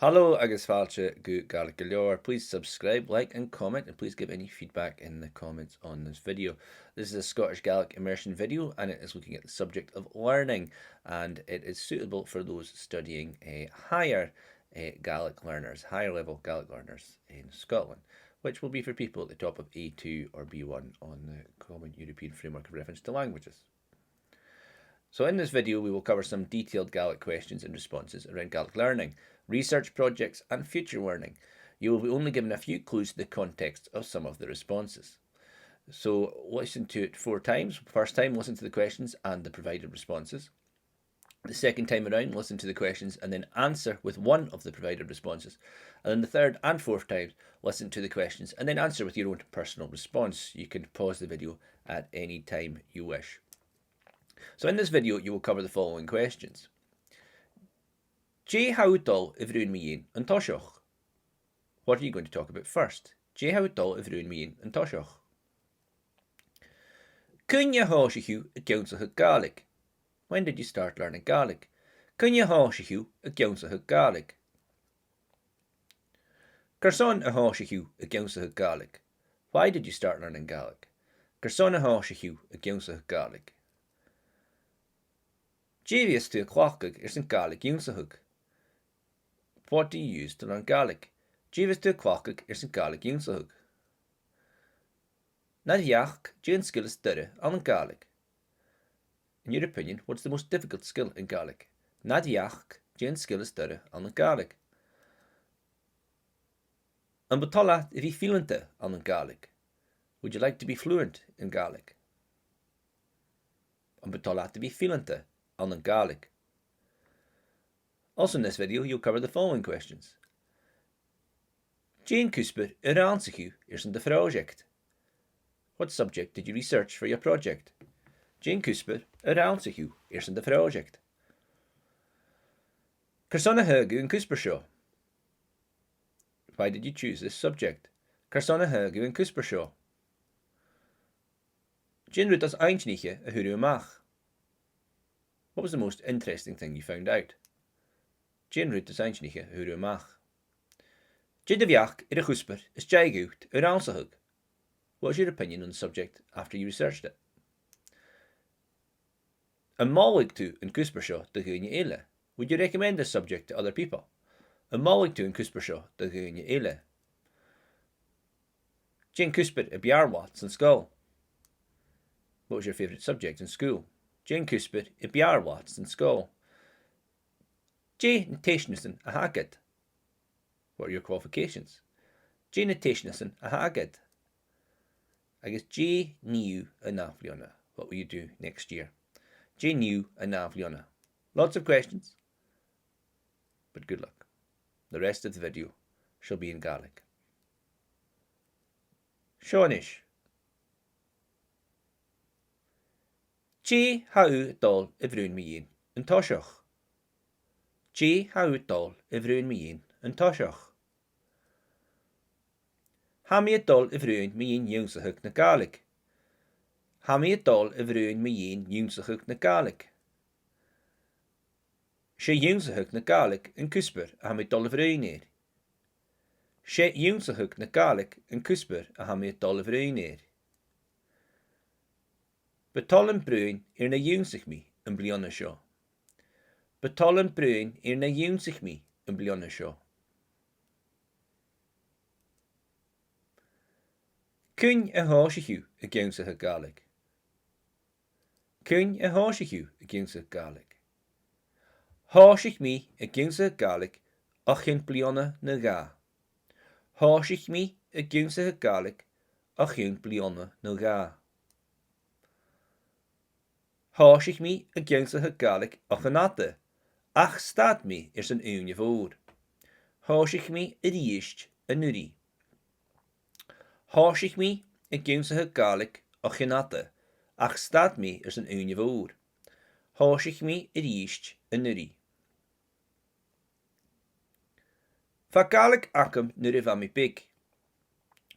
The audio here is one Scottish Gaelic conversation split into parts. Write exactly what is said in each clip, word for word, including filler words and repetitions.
Hello agus fàilte gu Gaelic gu Leòr. Please subscribe, like and comment, and please give any feedback in the comments on this video. This is a Scottish Gaelic immersion video and it is looking at the subject of learning, and it is suitable for those studying a higher, eh, Gaelic learners, higher level Gaelic learners in Scotland, which will be for people at the top of A two or B one on the Common European Framework of Reference to Languages. So in this video, we will cover some detailed Gaelic questions and responses around Gaelic learning, research projects and future learning. You will be only given a few clues to the context of some of the responses. So listen to it four times. First time, listen to the questions and the provided responses. The second time around, listen to the questions and then answer with one of the provided responses. And then the third and fourth times, listen to the questions and then answer with your own personal response. You can pause the video at any time you wish. So in this video, you will cover the following questions. Dè tha thu dol a bhruidhinn mu dheidhinn an toiseach? What are you going to talk about first? Dè tha thu dol a bhruidhinn mu dheidhinn an toiseach? Cuin a thòisich thu ag ionnsachadh Gàidhlig? When did you start learning Gaelic? Cuin a thòisich thu ag ionnsachadh Gàidhlig? Carson a thòisich thu ag ionnsachadh Gàidhlig? Why did you start learning Gaelic? Carson a thòisich thu ag ionnsachadh Gàidhlig? Dè bhios tu a' cleachdadh airson Gàidhlig ionnsachadh? What do you use to learn Gaelic? Dè bhios tu a' cleachdadh airson Gàidhlig ionnsachadh? Nad bheachd, dè an sgil as duilghe ann an Gàidhlig? In your opinion, what's the most difficult skill in Gaelic? Nad bheachd, dè an sgil as duilghe ann an Gàidhlig? Am bu toil leat a bhith fileanta ann an Gàidhlig? Would you like to be fluent in Gaelic? Am bu toil leat a bhith fileanta ann an Gàidhlig? Also in this video, you'll cover the following questions. Dè an cuspair a rannsaich thu airson do phròiseact? What subject did you research for your project? Dè an cuspair a rannsaich thu airson do phròiseact? Carson a thagh thu an cuspair seo? Why did you choose this subject? Carson a thagh thu an cuspair seo? Dè an rud as inntinniche a fhuair thu a-mach? What was the most interesting thing you found out? Dè an rud as inntinniche a fhuair thu a-mach? Dè do bheachd air a' chuspair às dèidh dhut a rannsachadh? What is your opinion on the subject after you researched it? Am moladh tu an cuspair seo do dhaoine eile? Would you recommend this subject to other people? Am moladh tu an cuspair seo do dhaoine eile? Dè an cuspair a b' fheàrr leat san sgoil? What was your favourite subject in school? Dè an cuspair a b' fheàrr leat san sgoil? Dè na teisteanasan a th' agad? What are your qualifications? Dè na teisteanasan a th' agad? Agus dè nì thu an ath-bhliadhna? What will you do next year? Dè nì thu an ath-bhliadhna? Lots of questions, but good luck. The rest of the video shall be in Gaelic. Seo a-nis. Dè tha thu dol a bhruidhinn mu dheidhinn an toiseach? Dè tha thu dol a bhruidhinn mu dheidhinn an toiseach? Tha mi a' dol a bhruidhinn mu dheidhinn ionnsachadh na Gàidhlig. Tha mi a' dol a bhruidhinn mu dheidhinn ionnsachadh na Gàidhlig. 'S e ionnsachadh na Gàidhlig an cuspair a tha mi a' dol a bhruidhinn air. 'S e ionnsachadh na Gàidhlig an cuspair a tha mi a' dol a bhruidhinn air. Bu toil leam bruidhinn air na dh'ionnsaich mi am-bliadhna seo. Bu toil leam bruidhinn air na dh'ionnsaich mi am-bliadhna seo. Cuin a thòisich thu ag ionnsachadh Gàidhlig? Cuin a thòisich thu ag ionnsachadh Gàidhlig? Thòisich mi ag ionnsachadh Gàidhlig o chionn bliadhna no dhà. Thòisich mi ag ionnsachadh Gàidhlig o chionn bliadhna no dhà. Thòisich mi ag ionnsachadh Gàidhlig o chionn fhada, ach stad mi airson ùine mhòr. Thòisich mi a-rithist an-uiridh. Thòisich mi ag ionnsachadh Gàidhlig o chionn fhada, ach stad mi airson ùine mhòr. Thòisich mi a-rithist an-uiridh. Bha Gàidhlig agam nuair a bha mi beag.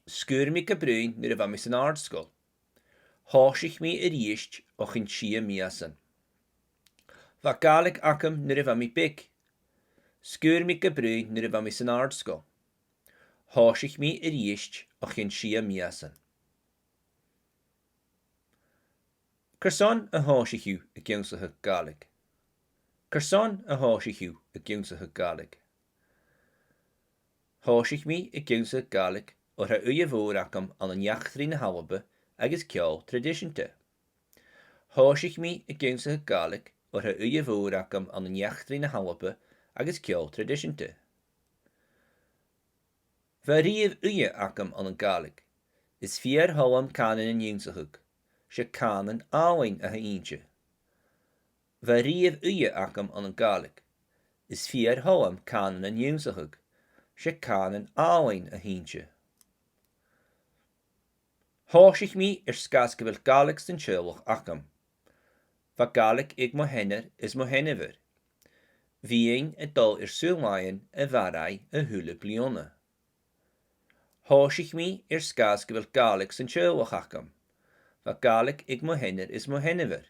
Sguir mi ga bruidhinn nuair a bha mi san àrd-sgoil. Thòisich mi a-rithist o chionn sia mìosan. Bha Gàidhlig agam nuair a bha mi beag. 'S fhuair mi gu bruidhinn nuair a bha mi san àrd-sgoil. Thòisich mi a-rithist o chionn sia mìosan. Carson a thòisich thu ag ionnsachadh Gàidhlig? Carson a thòisich thu ag ionnsachadh Gàidhlig? Thòisich mi ag ionnsachadh Gàidhlig oir tha ùidh mhòr agam ann an eachdraidh na h-Alba agus ceòl traidiseanta. Thòisich mi ag ionnsachadh Gàidhlig oir tha ùidh mhòr agam ann an eachdraidh na h-Alba agus ceòl traidiseanta. Bha riamh ùidh agam ann an Gàidhlig. Is fìor thoil leam cànanan ionnsachadh. 'S e cànan àlainn a th' innte. Bha riamh ùidh agam ann an Gàidhlig. Is fìor thoil leam cànanan ionnsachadh. 'S e cànan àlainn a th' innte. Thòisich mi air sgàth 's gu bheil Gàidhlig san teaghlach agam. Bha Gàidhlig aig mo sheanair is mo sheanmhair. Bhithinn a' dol air saor-làithean a Bharraigh a h-uile bliadhna. Thòisich mi air sgàth 's gu bheil Gàidhlig san teaghlach agam. Bha Gàidhlig aig mo sheanair is mo sheanmhair.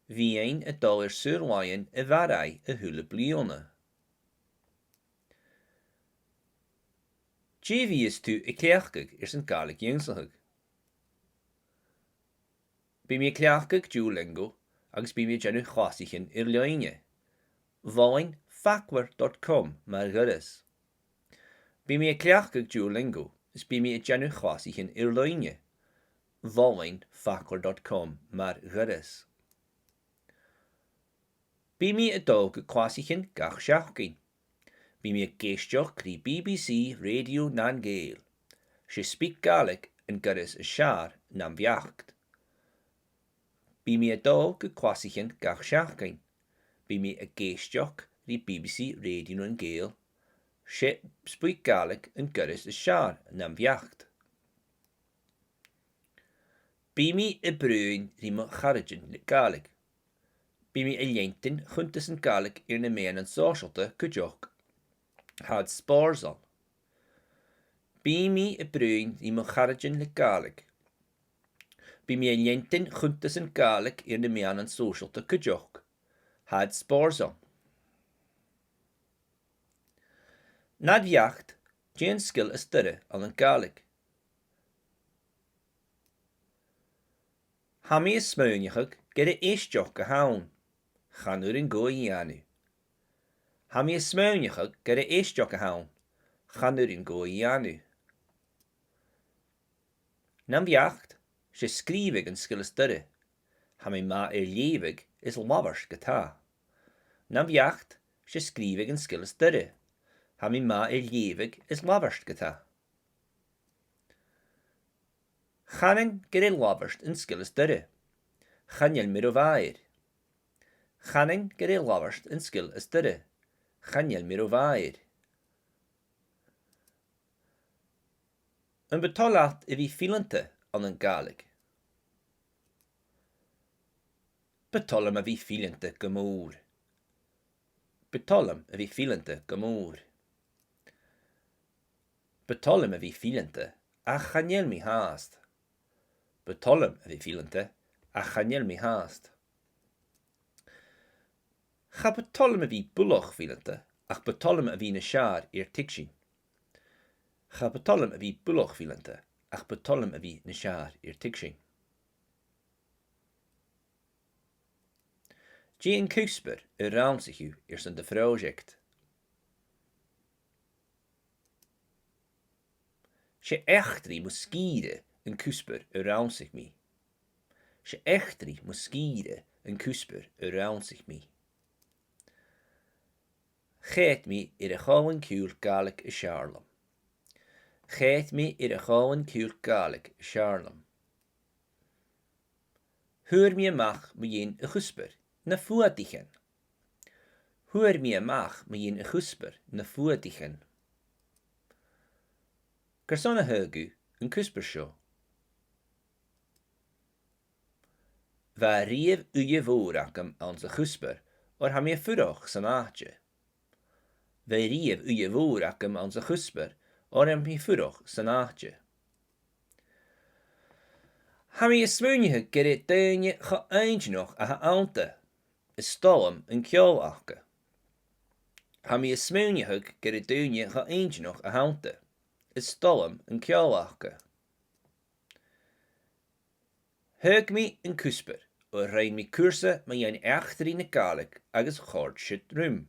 Bhithinn a' dol air saor-làithean a Bharraigh a h-uile bliadhna. Dè bhios tu a' cleachdadh airson Gàidhlig ionnsachadh? Bidh mi a' cleachdadh Duolingo agus bidh mi a' dèanamh chlasaichean air-loidhne. Mholainn faclair dot com mar ghoireas. Bidh mi a' cleachdadh Duolingo is bidh mi a' dèanamh chlasaichean air-loidhne. Mholainn faclair dot com mar ghoireas. Bidh mi a' dol gu clasaichean gach seachdain. Bidh mi ag èisteachd ri B B C Radio nan Gàidheal. 'S e Speak Gaelic an goireas as fheàrr nam bheachd. Bidh mi a' dol gu clasaichean gach seachdain. Bidh mi ag èisteachd ri B B C Radio nan Gàidheal. 'S e Speak Gaelic an goireas as fheàrr nam bheachd. Bidh mi a' bruidhinn ri mo charaidean le Gàidhlig. Bidh mi a' leantainn chunntasan Gàidhlig air na meadhanan sòisealta cuideachd. Tha iad spòrsail. Bidh mi a' bruidhinn ri mo charaidean le Gàidhlig. Bidh mi a' leantainn chunntasan Gàidhlig air na meadhanan sòisealta cuideachd. Tha iad spòrsail. Nad bheachd, dè an sgil as duilghe ann an Gàidhlig? Tha mi a' smaoineachadh gur e èisteachd a th' ann. Chan urrainn dhomh a dhèanamh. Tha mi a' smaoineachadh gur e èisteachd a th' ann. Chan urrainn dhomh a dhèanamh. Nam bheachd, 's e sgrìobhadh an sgil as duilghe. Tha mi math air leughadh is labhairt ge-tà. Nam bheachd, 's e sgrìobhadh an sgil as duilghe. Tha mi math air leughadh is labhairt ge-tà. Chanainn gur e labhairt an sgil as duilghe. Chan eil mi ro mhath air. Chanainn gur e labhairt an sgil as duilghe. Chan eil mi ro mhath air. Am bu toil leat a bhith fileanta ann an Gàidhlig? Bu toil leam a bhith fileanta gu mòr. Bu toil leam a bhith fileanta gu mòr. Bu toil leam a bhith fileanta, ach chan eil mi fhathast. Bu toil leam a bhith fileanta, ach chan eil mi fhathast. Cha bu toil leam a bhith buileach fileanta, ach bu toil leam a bhith nas fheàrr air tuigsinn. Cha bu toil leam a bhith buileach fileanta, ach bu toil leam a bhith nas fheàrr air tuigsinn. Dè an cuspair a rannsaich thu airson do phròiseact? 'S e eachdraidh mo sgìre an cuspair a rannsaich mi. 'S e eachdraidh mo sgìre an cuspair a rannsaich mi. Choimhead mi air a' chòmhlan-ciùil Gàidhlig as fheàrr leam. Choimhead mi air a' chòmhlan-ciùil Gàidhlig as fheàrr leam. Fhuair mi a-mach mu dheidhinn a' chuspair, na fuadaichean. Fhuair mi a-mach mu dheidhinn a' chuspair, na fuadaichean. Carson a thagh thu an cuspair seo? Bha riamh ùidh mhòr agam anns a' chuspair, oir tha mi a' fuireach san àite. Bha riamh ùidh mhòr agam anns a' chuspair, oir tha mi a' fuireach san àite. Tha mi a' smaoineachadh gur e daoine cho inntinneach a th' annta. Is toil leam an ceòl aca. Tha mi a' smaoineachadh gur e daoine cho inntinneach a th' annta. Is toil leam an ceòl aca. Thagh mi an cuspair, oir rinn mi cùrsa mu dheidhinn eachdraidh na Gàidhlig agus chòrd sin rium.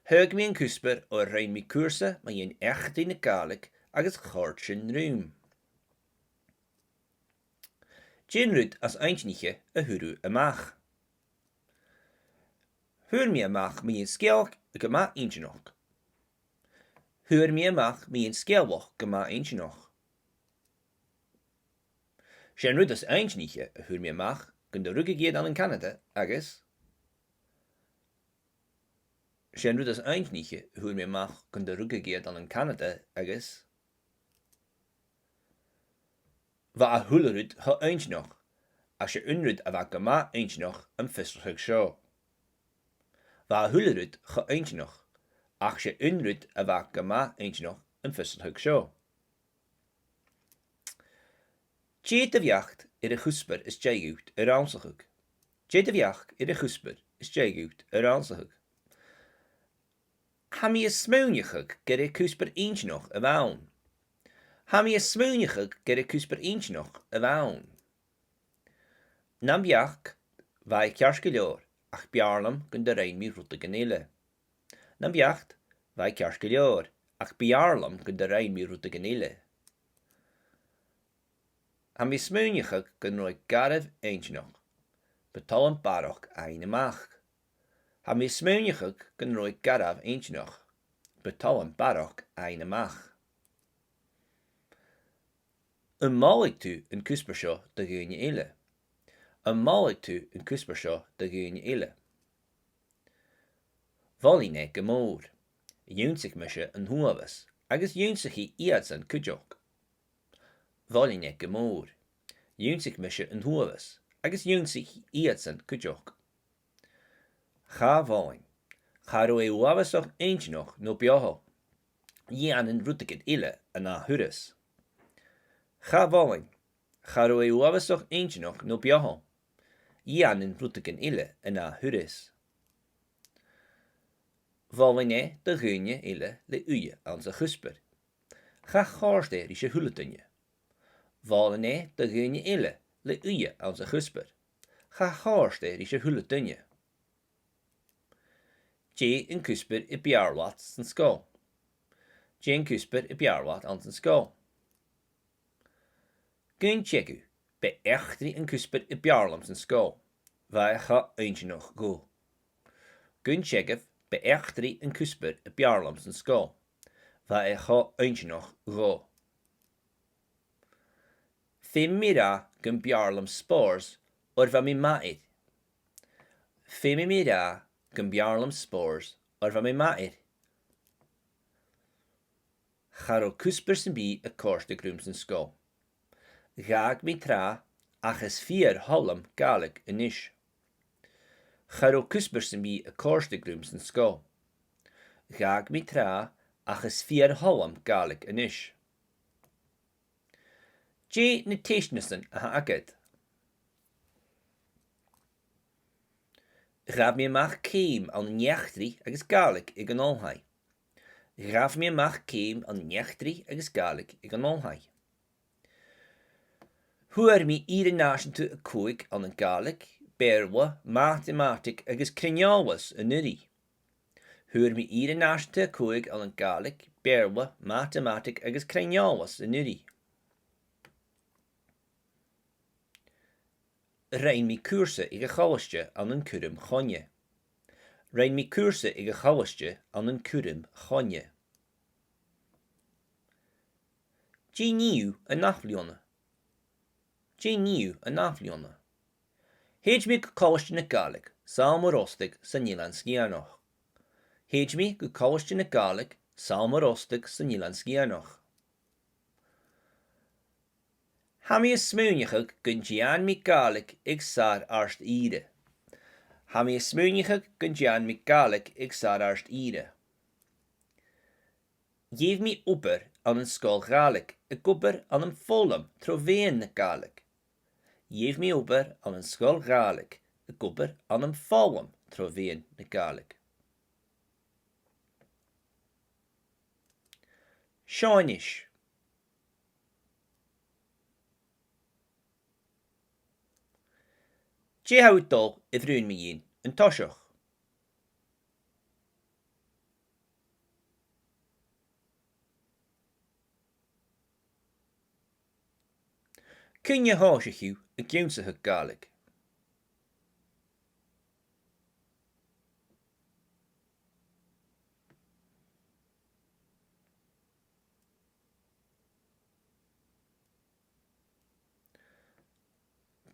Thagh mi an cuspair, oir rinn mi cùrsa mu dheidhinn eachdraidh na Gàidhlig agus chòrd sin rium. Dè an rud as inntinniche a fhuair thu a-mach? Fhuair mi a-mach mu dheidhinn sgeulachd gu math inntinneach. Fhuair mi a-mach mu dheidhinn sgeulachd gu math inntinneach. 'S e an rud as inntinniche a fhuair mi a-mach gun do rugadh iad ann an Canada agus 'S e an rud as inntinniche a fhuair mi a-mach gun do rugadh iad ann an Canada agus bha a h-uile rud cho inntinneach, ach 's e aon rud a bha gu math inntinneach am fiosrachadh seo. Bha a h-uile rud cho inntinneach, ach 's e aon rud a bha gu math inntinneach am fiosrachadh seo. Dè do bheachd air a' chuspair as dèidh dhut a rannsachadh? Dè do bheachd air a' chuspair as dèidh dhut a rannsachadh? Tha mi a' smaoineachadh gur e cuspair inntinneach a bh' ann. Tha mi a' smaoineachadh gur e cuspair inntinneach a bh' ann. Nam bheachd, bha e ceart gu leòr, ach b' fheàrr leam gun do rinn mi rudeigin eile. Nam bheachd, bha e ceart gu leòr, ach b' fheàrr leam gun do rinn mi rudeigin eile. Tha mi a' smaoineachadh gun robh e garbh inntinneach. Bu toil leam barrachd fhaighinn a-mach. Tha mi a' smaoineachadh gun robh e garbh inntinneach. Bu toil leam barrachd fhaighinn a-mach. Am moladh tu an cuspair seo do dhaoine eile? Am moladh tu an cuspair seo do dhaoine eile? Mholainn e gu mòr. Dh'ionnsaich mise an t-uabhas, agus dh'ionnsaich iadsan cuideachd. Mholainn e gu mòr. Dh'ionnsaich mise an t-uabhas, agus dh'ionnsaich iadsan cuideachd. Cha mholainn. Cha robh e uabhasach inntinneach no beothail. Dhèanainn rudeigin eile an ath thuras. Cha mholainn. Cha robh e uabhasach inntinneach no beothail. Dhèanainn rudeigin eile an ath thuras. Mholainn e do dhaoine eile le uidhe anns a' chuspair. Cha chòrd e ris a h-uile duine. Mholainn e do dhaoine eile le uidhe anns a' chuspair. Cha chòrd e ris a h-uile duine. Dè an cuspair a b' fheàrr leat san sgoil? Dè an cuspair a b' fheàrr leat anns an sgoil? Gun teagamh, b' e eachdraidh an cuspair a b' fheàrr leam san sgoil. Bha e cho inntinneach dhomh. Gun teagamh, b' e eachdraidh an cuspair a b' fheàrr leam san sgoil. Bha e cho inntinneach dhomh. Feumaidh mi ràdh gum b' fheàrr leam spòrs oir bha mi math air. Feumaidh mi ràdh gum b' fheàrr leam spòrs oir bha mi math air. Cha robh cuspair sam bith a' còrdadh rium san sgoil. Dh'fhàg mi tràth ach is fìor thoil leam Gàidhlig a-nis. Cha robh cuspair sam bith a' còrdadh rium san sgoil. Dh'fhàg mi tràth ach is fìor thoil leam Gàidhlig a-nis. Dè na teisteanasan a th' agad? Ghabh mi a-mach ceum ann an eachdraidh agus Gàidhlig aig an oilthigh. Ghabh mi a-mach ceum ann an eachdraidh agus Gàidhlig aig an oilthigh. Fhuair mi ìre nàiseanta a còig ann an Gàidhlig, Beurla, matamataig agus cruinn-eòlas an-uiridh. Fhuair mi ìre nàiseanta a còig ann an Gàidhlig, Beurla, matamataig agus cruinn-eòlas an-uiridh. Rinn mi cùrsa aig a' cholaiste ann an cùram chloinne. Rinn mi cùrsa aig a' cholaiste ann an cùram chloinne. Dè nì thu an ath-bhliadhna? Dè nì thu an ath-bhliadhna? Thèid mi gu Colaiste na Gàidhlig, Sabhal Mòr Ostaig san Eilean Sgitheanach. Thèid mi gu Colaiste na Gàidhlig, Sabhal Mòr Ostaig san Eilean Sgitheanach. Tha mi a' smaoineachadh gun dèan mi Gàidhlig aig sàr àrd-ìre. Tha mi a' smaoineachadh gun dèan mi Gàidhlig aig sàr àrd-ìre. Gheibh mi obair ann an sgoil Ghàidhlig ag obair ann am foghlam tro mheadhan na Gàidhlig. Gheibh mi obair ann an sgoil Ghàidhlig ag obair ann am foghlam tro mheadhan na Gàidhlig. Seo a-nis. Dè tha thu dol a bhruidhinn mu dheidhinn an toiseach? Cuin a thòisich thu ag ionnsachadh Gàidhlig?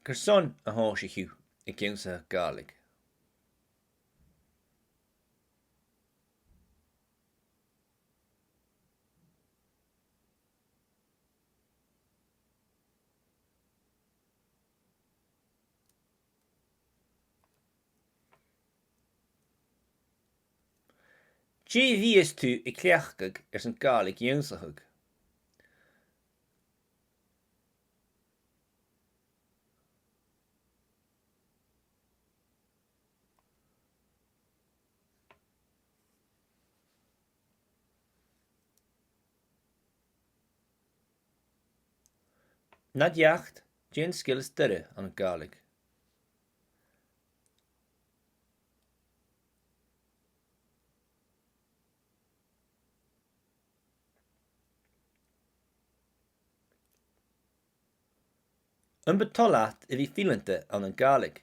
Carson a thòisich thu ag ionnsachadh Gàidhlig? Dè bhios tu a' cleachdadh airson Gàidhlig ionnsachadh? Nad bheachd, dè an sgil as duilghe ann an Gàidhlig? Am bu toil leat a bhith fileanta ann an Gàidhlig?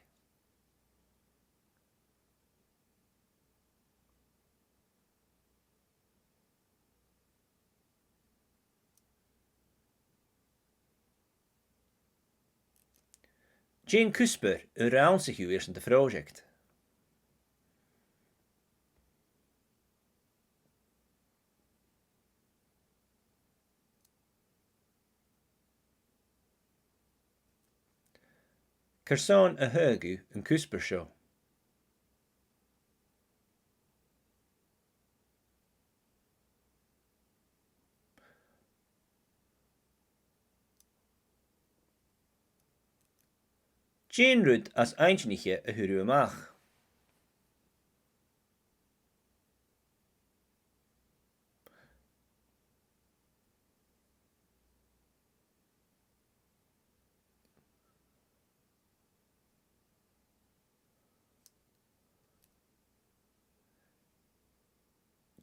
Dè an cuspair a rannsaich thu airson do phròiseact? Carson a thagh thu an cuspair seo? Dè an rud as inntinniche a fhuair thu a-mach?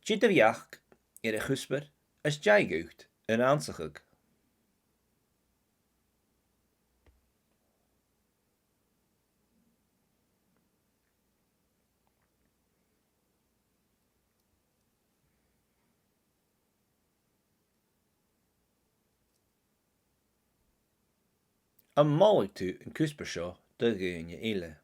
Dè do bheachd air a' chuspair as dèidh dhut a rannsachadh? Am moladh tu an cuspair seo do dhaoine eile?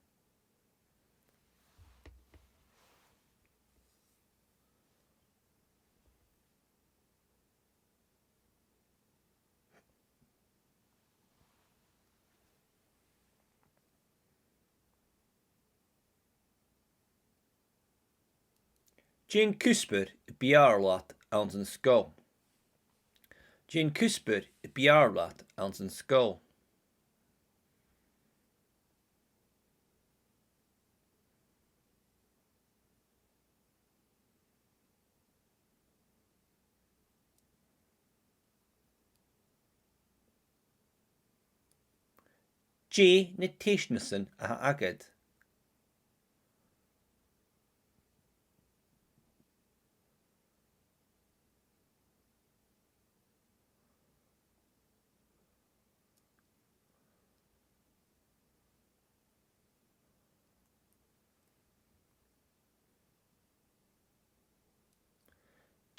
Dè an cuspair as fheàrr leat anns an sgoil? Dè an cuspair as fheàrr leat anns an sgoil? Dè na teisteanasan a th' agad?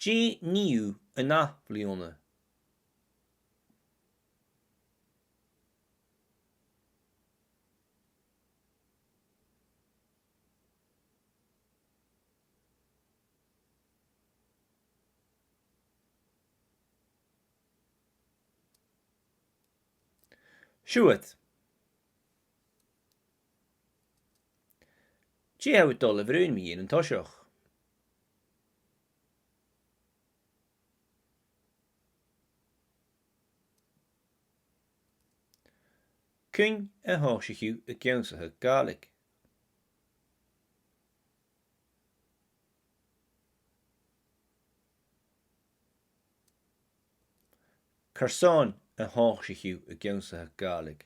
Dè nì thu an ath-bhliadhna? Siuthad. Dè tha thu dol a bhruidhinn mu dheidhinn an toiseach? Cuin a thòisich thu ag ionnsachadh Gàidhlig? Carson a thòisich thu ag ionnsachadh Gàidhlig?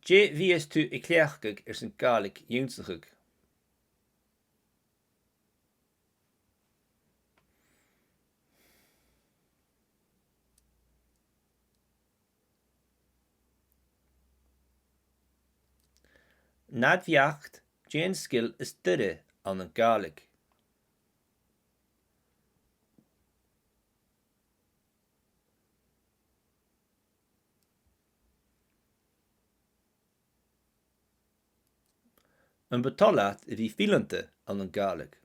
Dè bhios tu a' cleachdadh airson Gàidhlig ionnsachadh? Nad bheachd, dè an sgil as duilghe ann an Gàidhlig? Am bu toil leat a bhith fileanta ann an Gàidhlig?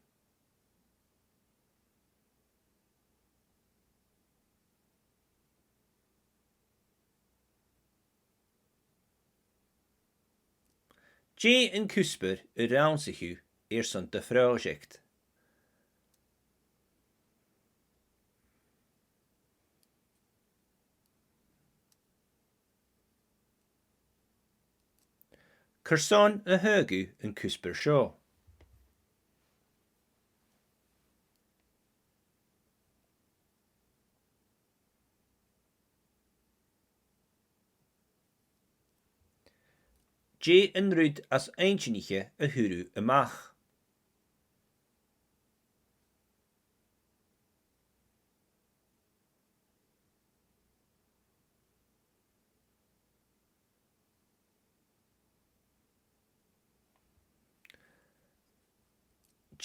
Dè an cuspair a rannsaich thu airson do phròiseact? Carson a thagh thu an cuspair seo? Dè an rud as inntinniche a fhuair thu a-mach?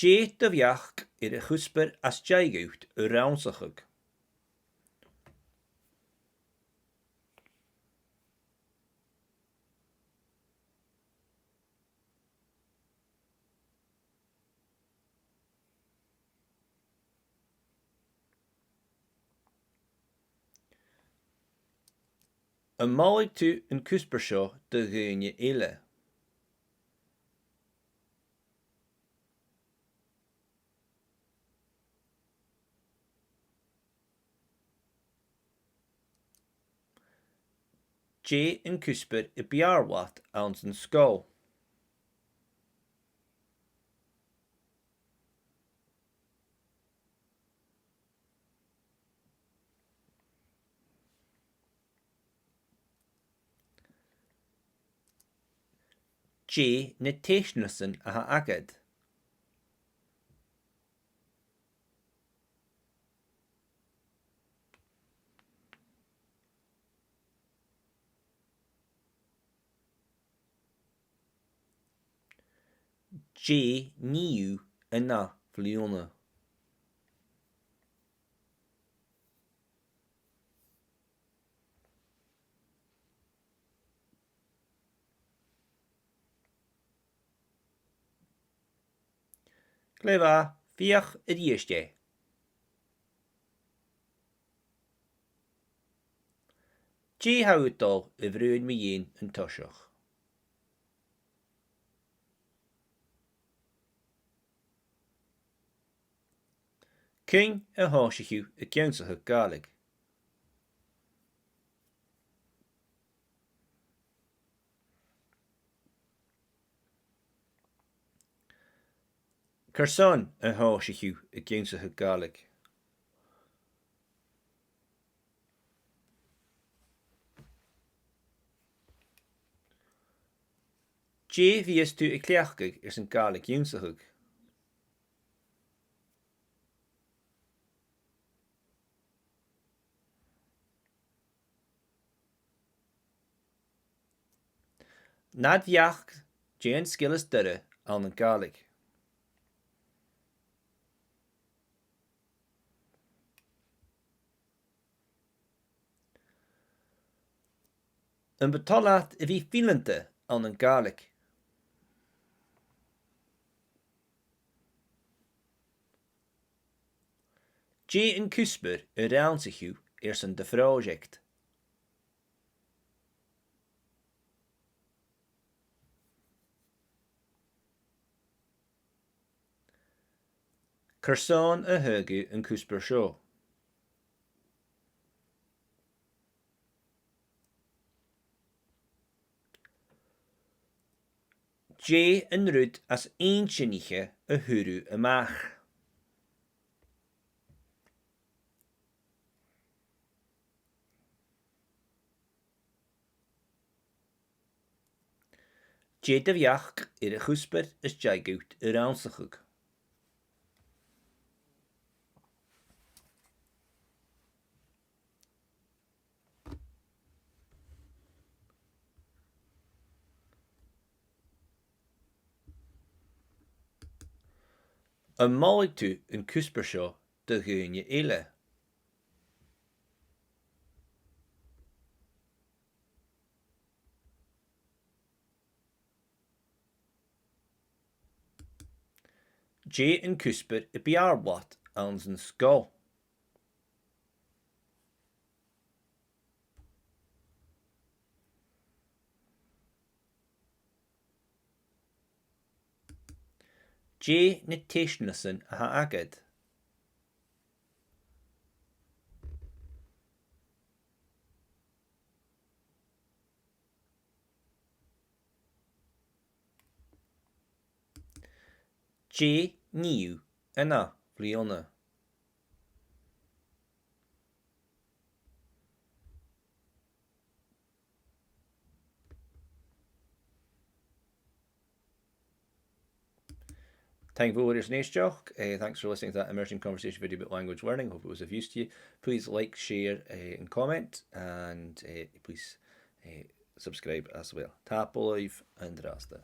Dè do bheachd air a' chuspair as dèidh dhut a rannsachadh? Am moladh tu an cuspair seo do dhaoine eile? Dè an cuspair a b' fheàrr leat anns an sgoil? Dè na teisteanasan a th' agad? Dè nì thu an ath-bhliadhna? Glè mhath, feuch a-rithist e. Dè tha thu a' dol a bhruidhinn mu dheidhinn an toiseach? Cuin a thòisich thu ag ionnsachadh Gàidhlig? Carson a thòisich thu ag ionnsachadh Gàidhlig? Dè bhios tu a' cleachdadh airson Gàidhlig ionnsachadh? Nad bheachd, dè an sgil as duilghe ann an Gàidhlig? Am bu toil leat a bhith fileanta ann an Gàidhlig? Dè an cuspair a rannsaich thu airson do phròiseact? Carson a thagh thu an cuspair seo? Dè an rud as inntinniche a fhuair thu a-mach? Dè do bheachd air a' chuspair as t-eagal a rannsachadh? Am moladh tu an cuspair seo do dhaoine eile? Dè an cuspair a b' fheàrr leat anns an sgoil? Dè na teisteanasan a th' agad? Dè nì thu an ath-bhliadhna? Taing mhòr airson èisteachd. Eh, thanks for listening to that immersion conversation video about language learning. Hope it was of use to you. Please like, share, eh, and comment, and, eh, please, eh, subscribe as well. Tapadh leibh an-dràsta.